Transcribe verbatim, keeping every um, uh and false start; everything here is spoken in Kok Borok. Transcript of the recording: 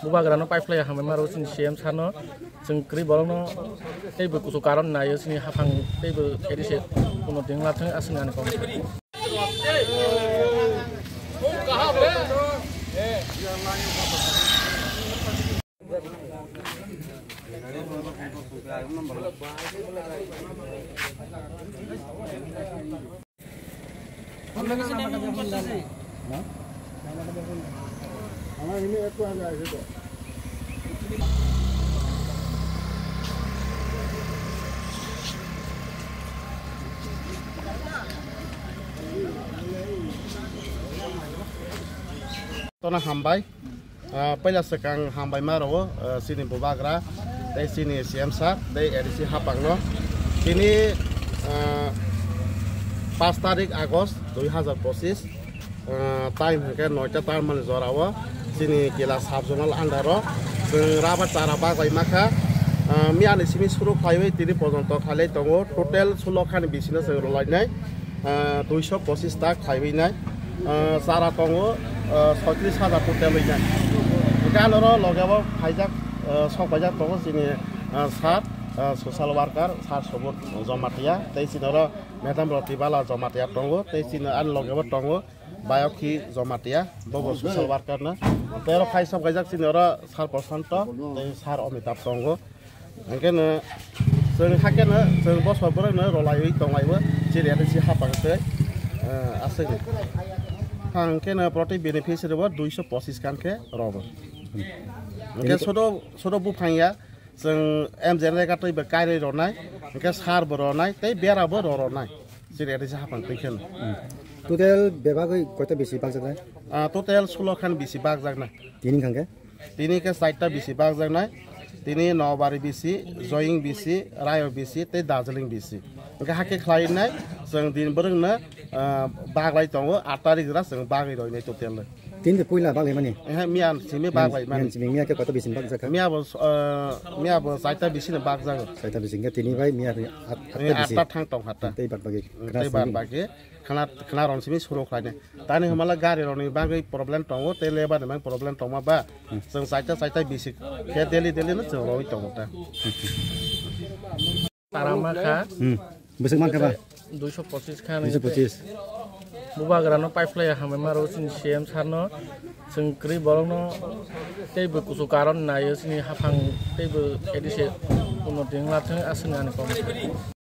Bubagrano paiphlai hambai maro chini C M sano, chwng kwrwi borokno teibo kuchuk karon naio chini haphang teibo A D C unnoti wnglathwng aswk ani kok. Tono hambai. Ah, puila swkang hambai ma rwo, ah, chini bubagra, tei chini C M sir, tei A D C haphangno. Tini, ah, paanch tarik August dui hazar pochis, ah, time hwnkhe noita tarmani jorao chini Kila sub-zonal under-o chwng rubber chara bagwi makha. Ah, miyani simi suru khlaiwi tini pojonto khailai tongo. Total sulo khani bisino chwng rwlainai. Ah, duiso pochis tak khaiwi nai, ah, chara tongo, ah, soitris hajar total wi nai. Hwnkhe anoro logebo phaijak, ah, sok paijak tongo chini, ah, sir, ah, social worker, sir Subodh Jamatia, tei chini oro Madam Roti Bala Jamatia tongo, tei chini ani logebo tongo Bayokhi Jamatia, bobo social worker no. Tei oro phai sok paijak chini oro sir Prashanto, tei sir Amitabh tongo. Hwnkhe no chwng hakhe no chwng bosor borok no rwlaiwi tonglaio, chini A D C haphang tei, eh, aswk. Hwnkhe no proti beneficiary bo duiso pochis kan khe rogo. Hwnkhe sodo, sodo buphang ya, chwng M J N rega twi bo kairwi rwnai, hwnkhe sar bo rwnai, tei bera bo rw rwnai. Chini A D C haphang twi khe no. Hmm. Total bebagwi koita bisi bakjaknai? Ah, total sulo khan bisi bakjaknai. Tini hwnkhe? Tini khe chaita bisi bakjaknai. Tini Nobari bisi, Joying bisi, Rayo bisi, tei Darjeeling bisi. Hwnkhe hakhe khlainai, chwng din bwrwngno, ah, baglai tongo, aat tarik jora chwng bagwi roinai total no. Tini puila baglaimani? Ehe, miya simi baglaimani. Miya simi, miya khe koto bisi bakjakha? Miya bo, ah, miya bo chaita bisi no bakjago. Chaita bisi hwnkhe tini bai miya aat, aat ta bisi. Aat ta thang tong hata. Tei bad bagi. Tei bad bagi. Khna, khna rong simi suru khlainai. Tani hwnmala gari rokni bagwi problem tongo, tei lebar ni bagwi problem tongma ba. Hmm. Chwng chaita chaita bisi khe daily daily no chwng rwi tongo ta. Tara ma kha. Hmm. Bwswk man kha ba? Duiso pochis kha. Duiso pochis. Bubagra no paiphlai hambai maro chini C M sir no. Chwng kwrwi borok no teibo kuchuk karon naio chini haphang teibo A D C unnoti wnglathwng aswk ani kok.